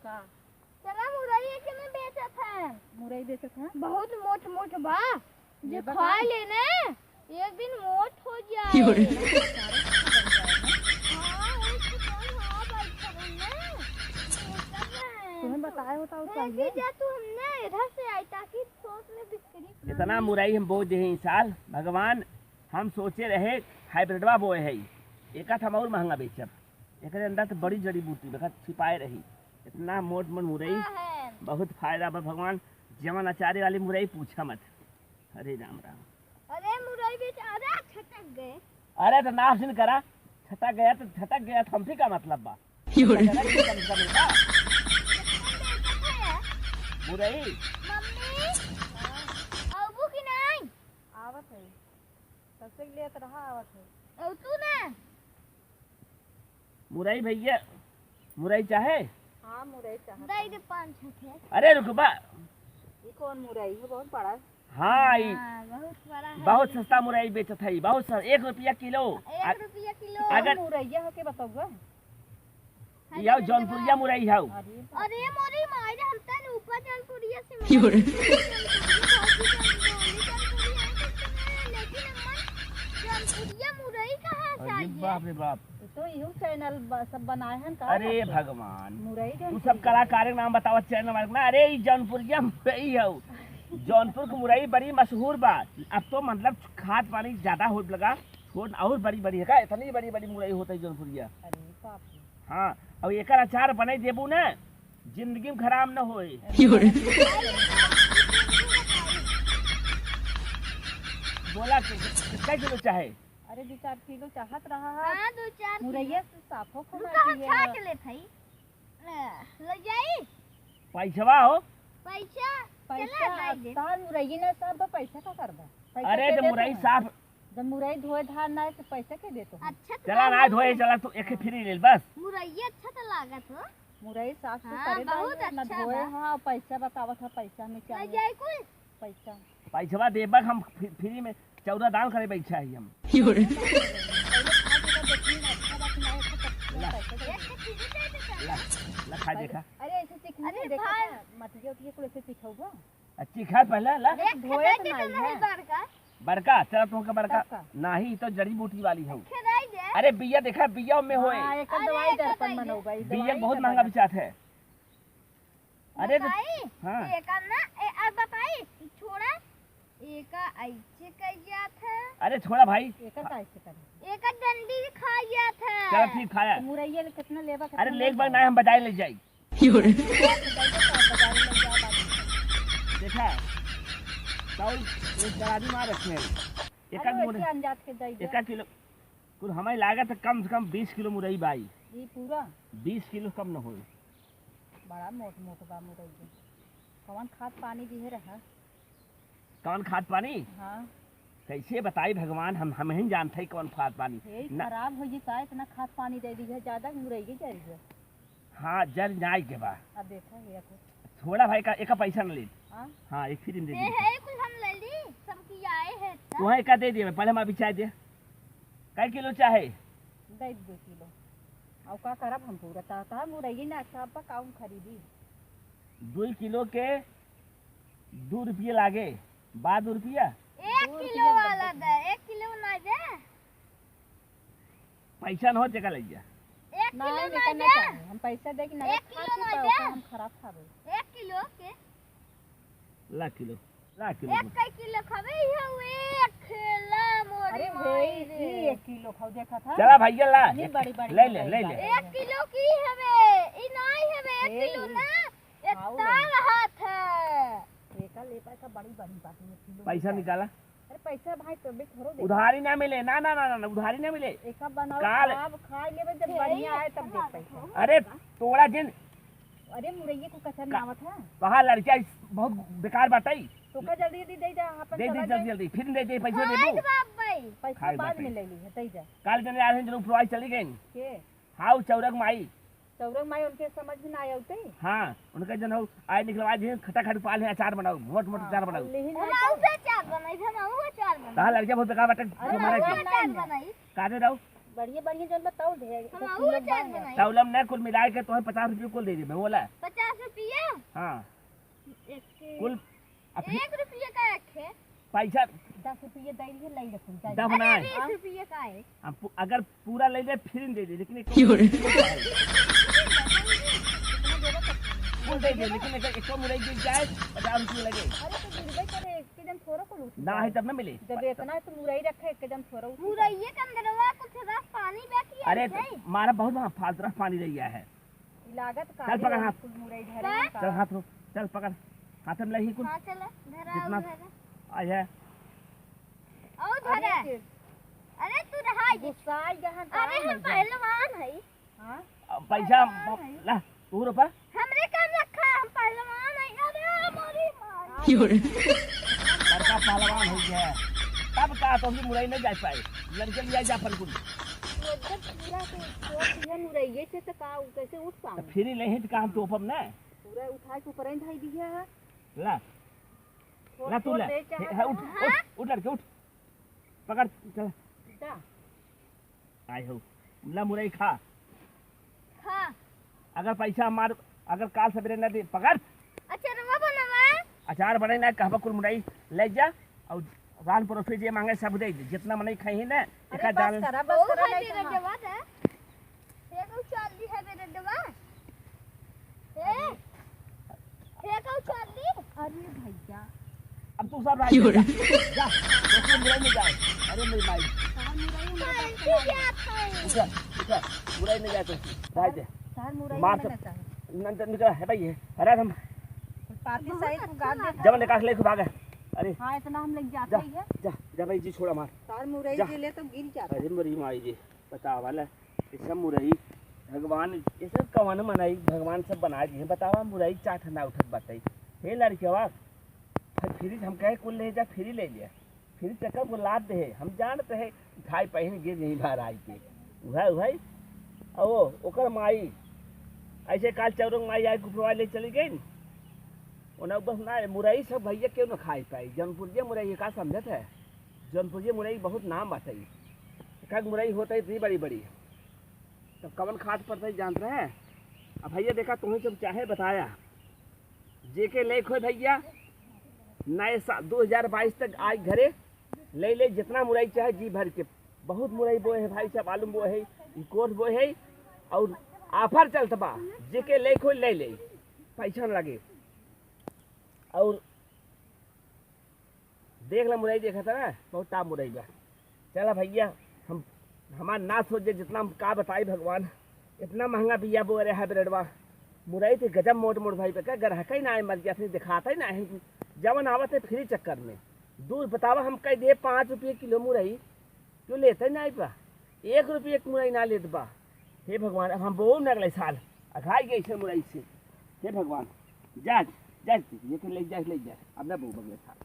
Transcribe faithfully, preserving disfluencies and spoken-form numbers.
का? चला, मुरई के में बेचत है। मुरई बेचत है? बहुत मोट मोट बा, जो लेबा खाए का? लेने एक दिन मोट हो जाए। की हो रे? हाँ, वही तो कल, हाँ, बात करन ना। तुम्हें बताए होता, वो लेके चाहिए। जा तू, हमने इधर से आई ताकि सोच में बिक्री। इतना मुरई हम बोए देहे ई साल, भगवान, हम सोचे रहे हाइब्रिडवा बोए है, एका त हम और महंगा बेचब। एकरे अंदर त बड़ी जड़ी बूटी देखा छिपाए रही, इतना मोट मोट मुरई। हाँ है। बहुत फायदा बा भगवान, जवन अचारे वाली मुरई पूछा मत। हरे राम राम। अरे मुरई बेच, अरे छटक गए। अरे त नाश जिन करा, छटक गया त छटक गया, त हमसे का मतलब बा? की हो रे? मुरई। मम्मी, अबू की नहीं? आवत है, सबसे लेत रहा, आवत है। और तू ना? मुरई भैया, मुरई चाहे? हाँ, मुरई चाहत दे है। दे पाँच छः ठे। अरे रुकबा। ये कौन मुरई है? बहुत बड़ा है। हाँ, ई हाँ, बहुत बड़ा है। बहुत सस्ता मुरई बेचत है, बहुत सस्ता, एक रुपया किलो। एक आ- रुपया किलो। अगर मुरैया हो के बताऊँ? ई आओ, जौनपुरिया मुरई हौ। अरे अरे मोरी माई रे, हम तन ऊपर जौनपुरिया से की हो रे? लेकिन हमन जौनपुरिया मुरई कहाँ से अरे आई है? बाप रे बाप। तो इहो चैनल ब-, सब बनाए हैं का अरे करके? भगवान, मुरई तू जौनपुरिया। सब कलाकार के नाम बतावा चैनल वाले ना। अरे ई जौनपुरिया मुरई हौ, जौनपुर के मुरई बड़ी मशहूर बा। अब तो मतलब खाद पानी ज्यादा होत लगा, छोट और बड़ी बड़ी है का, इतनी बड़ी बड़ी मुरई होत है जौनपुरिया। अरे बाप रे। हाँ, और एकर अचार बनाई देबू ना, जिंदगी में खराब न होए। की हो रे? बोला कि, कि, कितना किलो चाहे? अरे, दो चार किलो चाहत रहा है। हाँ, दो चार किलो। मुरैया से साफो रुका, हम खुना दिया। छाट लेत हई। ले जाई? पैसवा हो? पैसा? पैसा चला, दे दे। तार मुरैया ना साफ बा, पैसा का करबा? पैसा अरे, के तो दे मुरई तू? साफ। जब मुरई धोए धार ना है, तो पैसा के दे तू? अच्छा, तो चला ना, धोए, चला, तू एक फ्री ले ले, बस। मुरैया अच्छा तो लागत हो। मुरई साफ तो हाँ, करे बहुत भाई, ना अच्छा धोए बा। हाँ, पैसा बतावत है, पैसा में ले चाहिए। जाई कुल? पैसा। पैसवा देबा हम फ्री, फ्री में चौदह दान करे बैठा है हम। की हो रे? पहले खा के तो देखी ना, अच्छा बात ना है, तो ला। पैसा दे दे। ला, ला खा देखा। अरे, ऐसे चिखनी अरे, देखा भाई। था, मटिया उटिया कुल ऐसे चिखौबा। आ, चिखा पहले, ला। अरे, धोए तो खेदाई नहीं देते है। बड़का। बड़का, चला तुमका बड़का। तब का? नाही, ई तो जड़ी बूटी वाली हौ। खेदाई दे। अरे, बिया देखा, बिया में होए। हाँ, एकर हाँ, दवाई एकर दर्पण दवाई दे। मनौबा, ई बिया दवाई बहुत दर्पण महंगा है। बिचात है। अरे तो, बताई? हाँ। एकर ना, ए, अब बताई, छोड़ा, एका ऐसे कह जात है। अरे छोड़ा भाई। एकर का ऐसे करे? एकर डंडी खा जात है। चला ठीक, खाया। तो मुरैया ले कितना लेबा, अरे कितना लेबा? ना, हम बजाए ले जाई। की हो रे? देखा, तौल एक तराजू मार रखे हैं। एक अरे, आध मुड़-, वैसे अनजात के दे दे। एक आध किलो, कुल हमारी लागत है कम से कम बीस किलो मुरई बाई। ई पूरा? बीस किलो कम न होई। बड़ा मोट मोट बा मुरई। कौन खाद पानी दिहे रहा? कौन खाद पानी? हाँ। कैसे बताई भगवान, हम, हम ही जानते हैं कौन खाद पानी। यही ना। खराब हो गई का, इतना खाद पानी दे दी है, ज्यादा मुरई की जरी है। हाँ, जर जाए के बा। अब देखा, ये रखो। थोड़ा भाई का, एका पैसा न ले। हाँ? हाँ, एक फ्री में दे दे। है, कुल हम ले ली, सब की आए हैं, तो। वहाँ एका दे दिए, पहले हम अभी चाय दे। कै किलो चाहे? दे दो किलो। अब का करब हम पूरा? ता, ता मुरई ना, सब का हम खरीदी। दो किलो के दो रुपये लागे, बा दो रुपया। एक दो किलो रुपया वाला दे दे, एक किलो ना दे। पैसा न हो, जेका लइया। एक ना, किलो ना लेकर ना दे। चाहे। हम पैसा दे कि ना एक खा किलो के ना पाओ, दे। हम खराब खाबे। एक किलो के? ला किलो, ला किलो। एक कै किलो खाबे, ये हुए एक खेला मोरी अरे माई रे। ई एक किलो खाओ, देखा था? चला भैया ला। इतनी बड़ी बड़ी ले ले, ले ले। एक किलो की हवे, ई नाई हवे, एक ए, किलो ना। इतना रहत है। एका ले पैसा बड़ी बड़ी बात है, किलो पैसा निकाला। अरे पैसा भाई तो भी थोड़ो दे। उधारी ना मिले, ना, ना, उधारी ना मिले। एका बनाओ, काल। अब खा लेबे, जब बढ़िया आए तब दे पैसा। अरे तोड़ा जिन। अरे मुरैये को कचर का-, नावत है। कहा लड़किया इस बहुत बेकार बात है। तो का जल्दी जल्दी दे जा, अपन दे दे चला जल्दी जाए। जल्दी, फिर दे दे पैसा दे दो। बाप भाई। पैसा खाए बाद बाटे। में ले ली है, दे जा। काल जने आ रहे हैं, जरूर चली गई। के? हाँ, उ चौरक माई। चौरक माई उनके समझ में ना आवते। हाँ, उनके जन हो, आए निकलवा दिए, खटा खट पाल है, अचार बनाओ, मोट मोट हाँ, अचार बनाओ। और लेही हम ना तो। उसे अचार बनाई, हम वो अचार बनाई। कहाँ लड़किया बहुत बेकार बाटे, अरे तुम्हारा भगवान क्या? ना अचार बनाई। काटे रहो। बढ़िया बढ़िया जौन बा तौल दे, हम तो और किलो चार बांध दे। बनाई। तौलम ना, कुल मिलाए के तोहे पचास रुपये कुल दे देबे, बोला। पचास रुपया? हाँ। एक कुल अब एक रुपये का एक है। पैसा दस रुपये दे दिए, ले रखूं, जा। दस अरे, ना है। बीस रुपये का है। अब पू-, अगर पूरा ले ले, फिर दे दे, लेकिन एक क्यों रे? कुल दे दे, लेकिन एक, एक मुरई गिर जाए, पचास रुपये लगे। अरे, तो गिरबे करे, एक के जन थोड़ा कुल उठ ना जाए। है, तब ना मिले। जब इतना तो मुरई रखे, एक के जन थोड़ा उठ जाए। मुरई के अंदरवा कुछ रस पानी बा कि अरे, ऐसे ही? मारा बहुत वहाँ फालतू रस पानी रह गया है। लागत चल, पकड़ हाथ। कुल मुरई धरे हैं का? चल, हाथ रो, चल, पकड़। हाथ में लगी कुल। हाँ, चल, धरा, जितना धरा। आ, ये। और धरा। अरे, अरे, तू रहा ये। गुस्सा आ गया है, अरे, हम पहलवान है। हाँ? अब पैसा पहलवान है। ला, तू रुपया। हमरे काम रखा, हम पहलवान है। अरे, मोरी माँ। क्यों रे? लड़का पहलवान हो गया है। तब का तो भी मुरई नहीं जा पाए। लड़के लिया जा अपन कुल। वो जब पूरा तो छोड़ दिया मुरैये से तो का, उ कैसे उठ पाऊँ? तो फिर ही नहीं तो काम तो ओपम ना। पूरा उठा के ऊपर ही धई दिया है। ला। छोड़, ला तू छोड़ ला। दे, चाहे हे, हे, उठ, हाँ? उठ, उठ लड़के, उठ। पकड़, चल। जा। आए हो। ला मुरई खा। खा। अगर पैसा मार, अगर काल सवेरे ना दे, पकड़। अचारवा बनवा। अचार बने ना, कहबा कुल मुरई ले जा और रान परोसे जे मांगे सब दे दे। जितना मनई खाई है ना, अरे एका बस दाल करा, बस बहुत करा, है नहीं तेरा कहाँ? जवाब है। ये तो चाल दी है मेरे दवा। ए, ये तो चाल दी। अरे भैया। अब तू सब राय क्यों दे, रे? जा, जा, तो तू मुरई में जाए। अरे मेरी माई। तार मुरई में माई जाए। की क्या खाई? उठा, उठा, मुरई में जाए तो। राय दे। तार मुरई मार में सब। ना चाहे। नंदन निकला है भाई, ये। अरे हम पार्टी साइड को गाड़ देता। जब निकाल ले, भाग। अरे। हाँ, इतना हम लेके जाते जा, ही है। जा, जा भाई जी, छोड़ा मार। तार मुरई जा। के लिए तो गिर जाता। अरे मेरी माई जी, बतावा ला, ये सब मुरई भगवान, ये सब कवन मनई भगवान सब बना दिए। बतावा, मुरई चाट ना उठत बाटे। हे लड़कवा, फिर हम कहे कुल ले जा, फिर ले लिया। फिर चक्कर को लाद दे, हम जानते हैं, उठाई पहिन गिर यहीं बाहर आई के। उहे, उहे, ओ, ओकर माई, ऐसे काल चौरंग माई आई कुपवा ले चली गई। ओना बस ना, मुरई सब भैया क्यों ना खाई पाई? जौनपुरिया मुरई का समझत है? जौनपुरिया मुरई बहुत नाम बाटे। एक एक मुरई होता है इतनी बड़ी बड़ी। तब कवन खाद पड़ता है जानत रहे? अब भैया देखा, तुम्हें जब चाहे बताया, जेके लेक होए भैया, नए साल दो हज़ार बाईस तक आई घरे, ले ले जितना मुरई चाहे जी भर के। बहुत मुरई बोए है भाई साहब, आलू बोए है, ई कोठ बोए है, और offer चलत बा, जेके लेक होए ले ले, पैसा न लगे। और देख ला मुरई देखा था ना, बहुत टाप मुरई बा। चला भैया, हम, हमार ना सोच जे जितना हम का बताई भगवान, इतना महंगा बिया बो रहे hybridवा। मुरई तो गजब मोट मोट भाई बा, का ग्राहक ही ना आए, मर गया, फिर दिखाता ही ना है। जवन आवत है free चक्कर में। दूर बतावा, हम कह दे पाँच रुपये किलो मुरई, क्यों लेते ही ना आई बा, एक रुपये की मुरई ना लेत बा। हे भगवान, अब हम बोऊ न अगले साल, अघाई गई से मुरई से। हे भगवान, जा, जा, ये तो ले जा, ले जा, अब ना बोऊ अगले साल।